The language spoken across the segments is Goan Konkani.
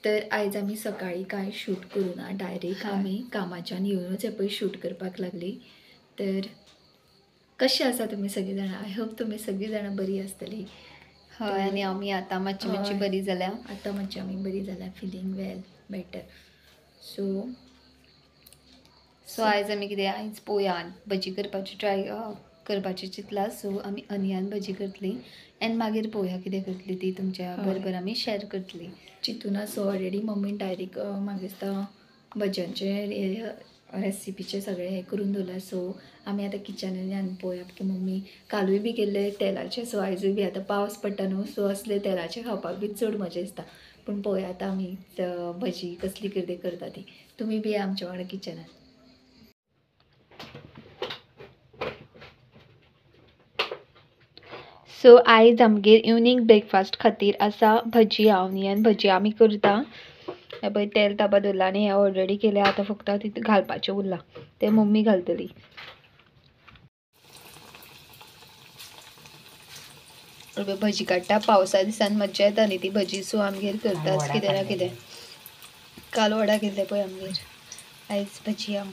तर आयज आमी सकाळी कांय शूट करूं ना, डायरेक्ट आमी कामाच्यान येवनूच हें पळय शूट करपाक लागली। तर कशें आसा तुमी सगळीं जाणां? I hope तुमी सगळीं जाणां बरी आसतली। हय, आनी आमी आतां मातशी मातशी बरी जाल्या, आतां मातशी आमी बरी जाल्या, फिलींग वेल बेटर। सो सो आयज आमी कितें, आयज पोयान भजी करपाची ट्राय करपाची चिंतला। सो आमी अनियन भजी करतली एंड मागीर पोया कितें करतली ती तुमच्या बरोबर आमी शेअर करतली। चिंतूना सो ऑलरेडी मम्मीन डायरेक्ट म्हाका दिसता भज्यांचे रेसिपीचे सगळे हें करून दवरला। सो आमी आतां किचनान पळोवया की मम्मी कालूय बी केल्ले तेलाचे, सो आयजूय बी आतां पावस पडटा न्हू, सो असले तेलाचे खावपाक बी चड मजा दिसता। पूण पळोवया आतां आमी भजी कसली कितें करता ती, तुमी बी आमच्या वांगडा किचनान। सो आयज आमगेर इवनींग ब्रेकफास्ट खातीर आसा भजी, ऑनियन भजी आमी करता। हें पळय तेल तापा दवरलां आनी हें ऑलरेडी केलें, आतां फक्त तितून घालपाचें उरलां, तें मम्मी घालतली। भजी काडटा, पावसा दिसान मज्जा येता न्ही ती भजी, सो आमगेर करताच कितें ना कितें। काल वडा केल्ले पळय आमगेर, आयज भजी आम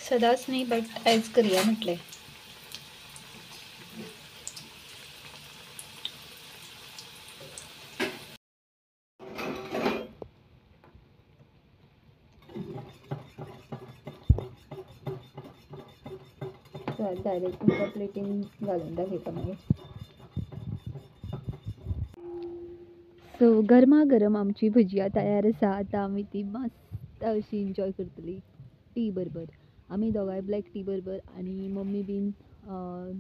सदांच न्ही बट आयज करया म्हटलें। डायरेक्ट तुमकां प्लेटीन घालून दाखयता मागीर। सो गरमा गरम आमची भजिया तयार आसा, आतां आमी ती मस्त अशी एन्जॉय करतली टी बरोबर। आमी दोगांय ब्लॅक टी बरोबर आनी मम्मी बीन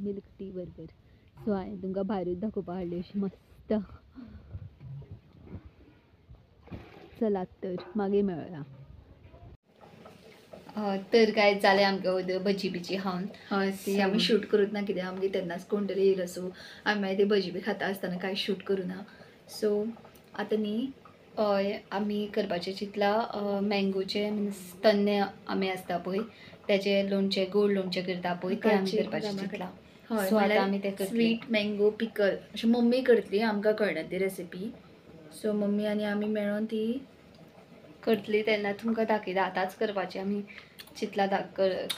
मिल्क टी बरोबर। सो हांवें तुमकां भायरूच दाखोवपा हाडली अशी मस्त। चलात तर मागीर मेळया। तर काय जालें आमकां उदक भजी बिजी खावन। हय, ती आमी शूट करूंक ना कित्याक आमगेर तेन्नाच कोण तरी येयलो, सो आमी मागीर ती भजी बी खाता आसतना कांय शूट करूं ना। सो आतां न्ही हय, आमी करपाचें चिंतलां मँगोचें, मिन्स तन्ने आमे आसता पळय तेजें लोणचें, गोड लोणचें करता पळय तें आमी करपाचें चिंतलां। हय, सो आतां आमी तें करतलीं। स्वीट मँगो पिकल अशें मम्मी करतली, आमकां कळना ती रेसिपी। सो मम्मी आनी आमी मेळोन ती करतली, तेन्ना तुमकां दाखयता। आतांच करपाचें आमी चिंतलां,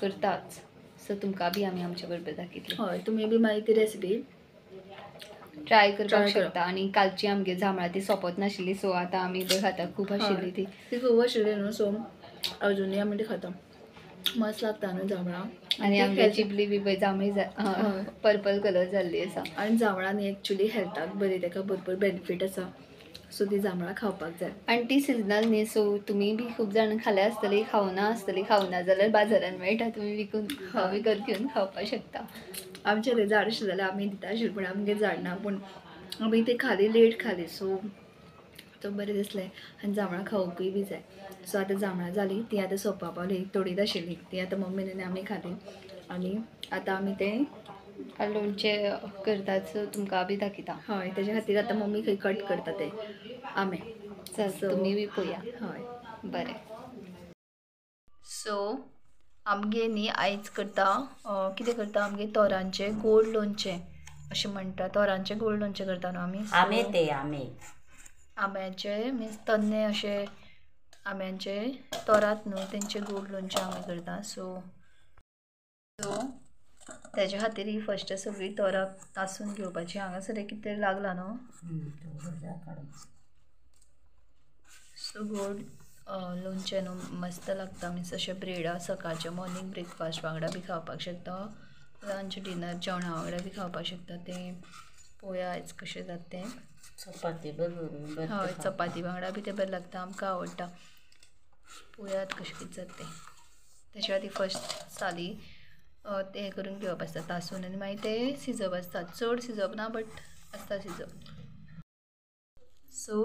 करताच, सो तुमकां बी आमी आमच्या बरोबर दाखयतली। हय, तुमी बी मागीर ती रेसिपी ट्राय करपाक शकता। आनी कालची आमगे जांबळां ती सोंपत नाशिल्ली, सो आतां आमी पळय खाता, खूब आशिल्ली ती, ती खूब आशिल्ली न्हू, सो अजुनूय आमी ती खाता, मस्त लागता न्हू जांबळां। आनी आमगे चिपली बी पळय जांबळी पर्पल कलर जाल्ली आसा। आनी जांबळां न्ही एक्चुली हेल्थाक बरी, ताका भरपूर बेनिफीट आसा, सो ती जांबळां खावपाक जाय। आनी ती सिजनल न्ही, सो तुमी बी खूब जाणां खाल्या आसतली, खावना आसतली, खावना जाल्यार बाजारान मेळटा, तुमी विकून विकत घेवन खावपाक शकता। आमचें थंय झाड आशिल्लें जाल्यार आमी दिता आशिल्लें, पूण आमगेर झाड ना, पूण आमी ते खाली लेट खाली, सो तो बरें दिसलें। आनी जांबळां खावंकूय बी जाय। सो आतां जांबळां जालीं, ती आतां सोंपपा पावली, थोडीच आशिल्ली ती आतां मम्मीन आनी आमी खाली। आनी आतां आमी तें लोणचें करतात, सो तुमकां बी दाखयता। हय, तेज्या खातीर आतां मम्मी खंय कट करता ते आमे, चल तुमी बी पळया। हय, बरें। सो आमगे न्ही आयज करता कितें करता, आमगे तोरांचें गोड लोणचें अशें म्हणटा, तोरांचें गोड लोणचें करता न्हू आमी। आमे ते आमे आम्याचे मिन्स तन्ने अशे आम्यांचे तोरात न्हू तेंचे गोड लोणचें आमी करता। सो सो तेज्या खातीर ही फर्स्ट सगळीं तोरां तासून घेवपाची। हांगासर कितें लागलां न्हू, सो गोड लोणचें न्हू मस्त लागता, मिन्स अशें ब्रेडा सकाळचें मॉर्निंग ब्रेकफास्ट वांगडा बी खावपाक शकता, लंच डिनर जेवणा वांगडा बी खावपाक शकता। तें पळोवया आयज कशें जाता तें। चपाती बरोबर, हय, चपाती वांगडा बी तें बरें लागता, आमकां आवडटा। पळोवयात कशें कितें जाता तें। तेच्या खातीर फर्स्ट साली तें करून घेवप आसता तासून, आनी मागीर ते शिजप आसता, चड शिजप ना बट आसता शिजप। सो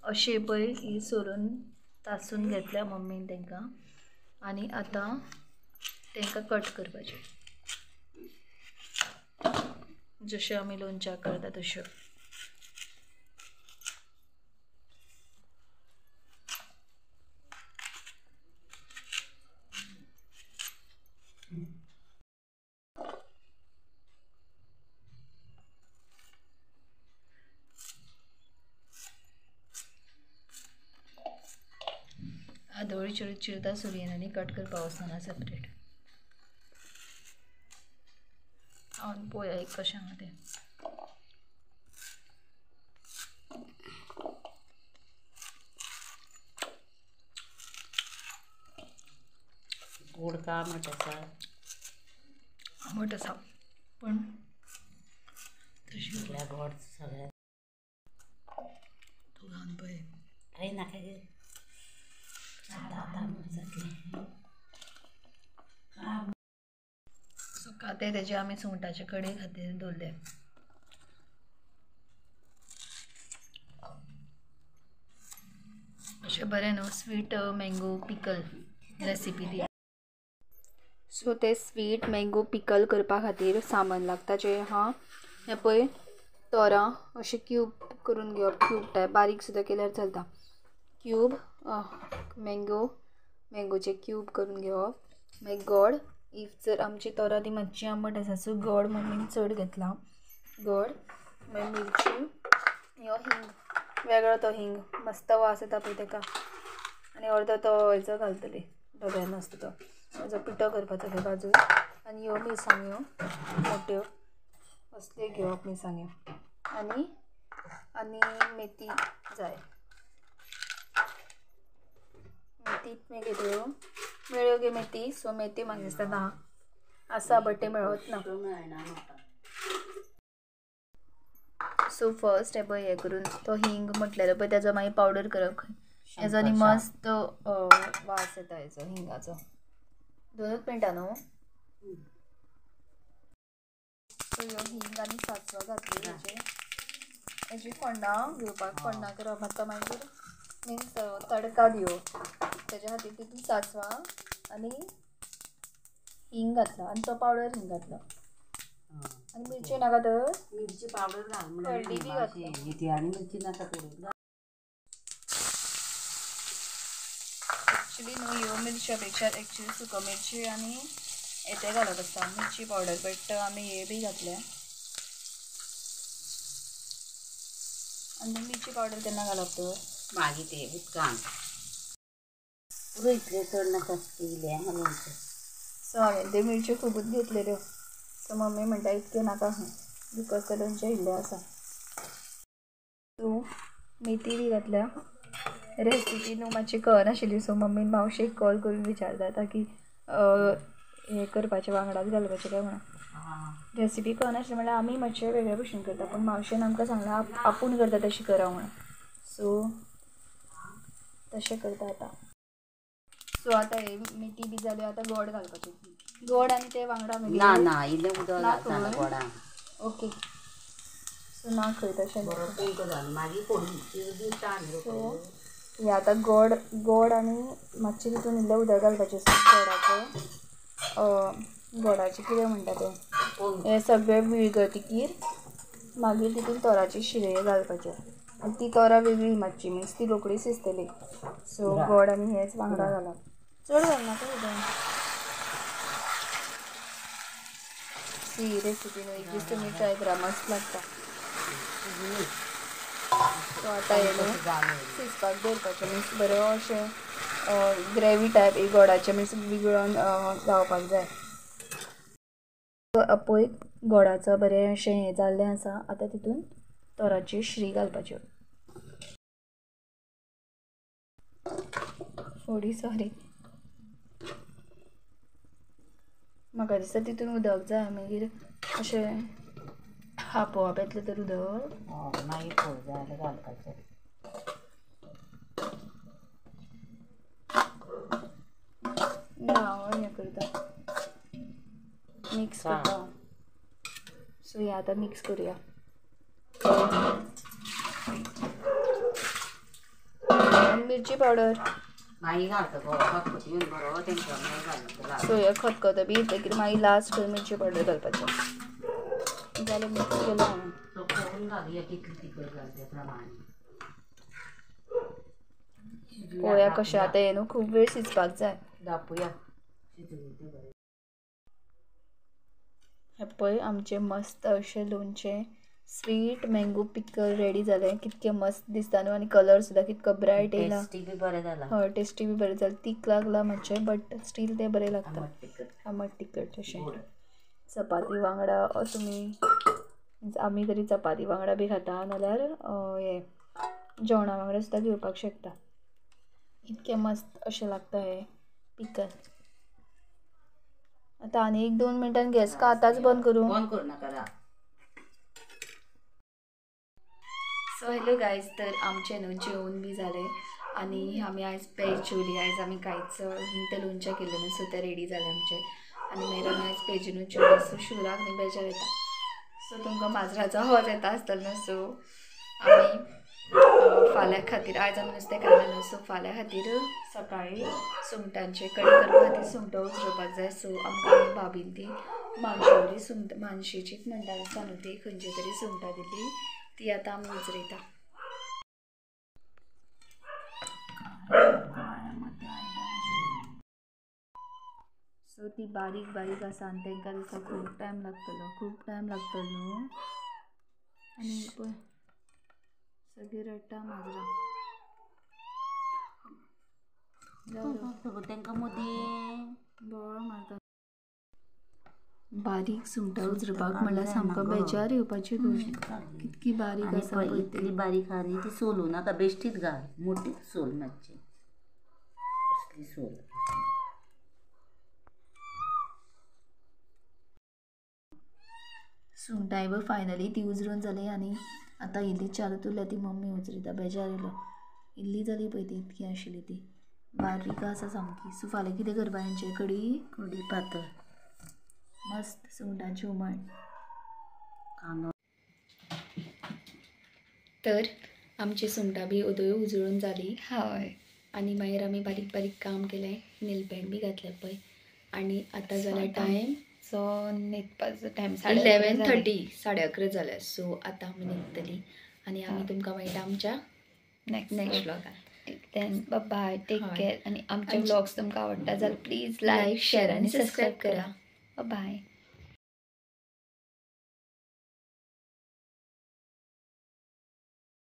अशें पळय ही सोलून तासून घेतल्या मम्मीन तांकां, आनी आतां तांकां कट करपाचें जशें आमी लोणच्याक करता तशें। येदोळी चिरता सुरयेन आनी कट करपा वचना सेपरेट. हांव पळोवया एक कशें आहा तें. गोड का आंबट आसा? आंबट आसा पण तशी गोड सगळ्या तूं घालून पळय. काय नाका गे, जातलें. सो काते तेजे आमी सुंगटाचे कडे खातीर दवरले. अशें बरें न्हू स्वीट मँगो पिकल रेसिपी ती. सो ते स्वीट मँगो पिकल करपा खातीर सामान लागता जें आहा हें पळय तोरां अशें क्यूब करून घेवप, क्यूब टायप बारीक सुद्दां केल्यार चलता. क्यूब मँगो मँगोचे क्यूब करून घेवप. मागीर गोड, if जर आमची तोरां ती मातशी आंबट आसा सो गोड मम्मीन चड घेतला गोड. मागीर मिरची, ह्यो हिंग वेगळो तो हिंग मस्त वास येता पळय तेका. आनी अर्दो तो हेजो घालतली डब्यान आसता तो हेजो पिठो करपाचो ते बाजून. आनी ह्यो मिरसांग्यो मोट्यो असल्यो घेवप मिरसांग्यो. आनी आनी मेथी जाय. मेथी मागीर घेतल्यो मेळ्यो गे मेथी. सो मेथी म्हाका दिसता ना आसा बट ते मेळत ना. सो फर्स्ट हे पळय हें करून तो हिंग म्हटलेलो पळय तेजो मागीर पावडर करप. हेजो आनी मस्त वास येता हेजो हिंगाचो. 2 मिनटां न्हू. सो ह्यो हिंग आनी सासवां घातली हेजे हेजी फोण्णां घेवपाक, फोण्णां करप आतां मागीर मिन्स तडका दिवप तेज्या खातीर तितून सासवां आनी हिंग घातला आनी तो पावडर हिंग घातला. आनी मिरची नाका तर मिरची पावडर घाल, हळदी बी घातली आनी मिरची नाका करूं. एक्चुली न्हू ह्यो मिरच्या पेक्षा एक्चुली सुको मिरची आनी हेतें घालप आसता मिरची पावडर, बट आमी हे बी घातले. आनी मिरची पावडर केन्ना घालप तर? मागीर ते उदकान पुरो इतलें चड नाका इल्लें घालून. सो हांवें त्यो मिरच्यो खुबूच घेतलेल्यो. सो मम्मी म्हणटा इतक्यो नाका खंय because ते लोणचें इल्लें आसा. सो मेथी बी घातल्या. रेसिपी न्हू मातशी कळनाशिल्ली सो मम्मीन मावशेक कॉल करून विचारता आतां की हें करपाचें वांगडाच घालपाचें काय म्हणून. रेसिपी कळनाशिल्ली म्हणल्यार आमी मातशे वेगळे भशेन करता पूण मावशेन आमकां सांगलां आपूण करता तशी करा म्हणून. सो तशें करता आतां. सो आतां हे मेथी बी जाल्यो, आतां गोड घालपाचें. गोड आनी ते वांगडा ना ना इल्लें उदक घालता गोडान. ओके सो ना खंय तशें. सो हे आतां गोड गोड आनी मातशें तितून इल्लें उदक घालपाचें. गोडाचो गोडाचें कितें म्हणटा तें हें सगळें विरगतीकीर मागीर तितून तोराची शिरे घालपाचें. आनी ती तोरां वेगळी मातशी मिन्स ती रोखडी शिजतली. सो गोड आनी हेच वांगडा घालप, चड घालनाका उदक. सी रेसिपी न्हू एक दीस तुमी ट्राय करा, मस्त लागता. सो आतां हें न्हू शिजपाक दवरपाचें मिन्स बरो अशें ग्रेवी टायप एक गोडाचें मिन्स विगळोन जावपाक जाय. पळय गोडाचो बरें अशें हें जाल्लें आसा. आतां तितून तोराची श्री घालपाच्यो. फोडी सॉरी म्हाका दिसता तितून उदक जाय मागीर अशें आपोवप येतलें तर उदक मागीर थोडें जाय जाल्यार घालपाचें. ना हांव हें करता मिक्स करता. सो हें आतां मिक्स करुया. आनी मिरची पावडर मागीर घालता गो खतखतें येवन बरो तेंकां मागीर घालता. सो हें खतखतें बी येतकीर मागीर लास्ट मिरची पावडर घालपाचें. जालें मिक्स केलें हांवें. सो करून घालया कितली तिखट घाल त्या प्रमाणे. पळोवया कशें आतां हें न्हू खूब वेळ शिजपाक जाय. दापूया शिजून तें बरें. हें पळय आमचें मस्त अशें लोणचें स्वीट मँगो पिकल रेडी जालें. कितकें मस्त दिसता न्हू आनी कलर सुद्दां कितको ब्रायट येयला. टेस्टी बी बरें जाला. हय टेस्टी बी बरें जालें. तीख लागला मातशें बट स्टील तें बरें लागता. आमट तिखट अशें चपाती वांगडा तुमी आमी तरी चपाती वांगडा बी खाता नाल्यार हें जेवणा वांगडा सुद्दां घेवपाक शकता. इतकें मस्त अशें लागता हें पिकल. आतां आनी एक 2 मिनटान गॅस का आतांच बंद करूं. बंद करूं नाका. सो हॅलो गायज, तर आमचें न्हू जेवण बी जालें आनी आमी आयज पेज जेवली. आयज आमी कांयच तें लोणचें केल्लें न्हू, सो तें रेडी जालें आमचें. आनी मागीर आमी आयज पेजीनूच जेवली. सो शिवराक न्ही बेजार येता, सो तुमकां माजराचो आवाज येता आसतलो न्हू. सो आमी फाल्यां खातीर आयज आमी नुस्तें खालें न्हू, सो फाल्यां खातीर सकाळीं सुंगटांचें कडी करपा खातीर सुंगटां उजरोवपाक जाय. सो आमकां भाभीन ती मानशेवली सुंगटां, मानशेचीच म्हणटा आसता न्हू ती, खंयची तरी सुंगटां दिली, ती आतां आमी उजरयता. सो ती बारीक बारीक आसा आनी तांकां दिसता खूब टायम लागतलो, खूब टायम लागतलो न्हू. आनी पळय सगळीं रडटा माजरां. तांकां मदीं बोवाळ मारता. बारीक सुंगटां उजरोवपाक म्हणल्यार सामको बेजार येवपाची गोश्ट. कितकी बारीक आसा पळय, इतली बारीक आहा न्ही ती सोलूं नाका, बेश्टीच घाल, मोटीच सोल मातशी, असली सोल. सुंगटां बी फायनली ती उजरून जाली आनी आतां इल्ली चारूच उरल्या ती मम्मी उजरयता. बेजार येयलो, इल्ली जाली पळय ती, इतकी आशिल्ली ती, बारीक आसा सामकी. सो फाल्यां कितें करपा हेंचें? कडी, कडी पातळ मस्त सुंगटांचें हुमण. तर आमची सुंगटां बी ओदोय उजळून जाली. हय. आनी मागीर आमी बारीक बारीक काम केलें, नेल पेंट बी घातलें पळय. आनी आतां जाल्या टायम सो न्हिदपाचो टायम 11:30, 11:30 जाल्या. सो आतां आमी न्हिदतलीं आनी आमी तुमकां मेळटा आमच्या next व्लॉगान. Then bye, take care. आनी आमचे व्लॉग्स तुमकां आवडटा जाल्यार प्लीज लायक, शेअर आनी सबस्क्रायब करा. बाय.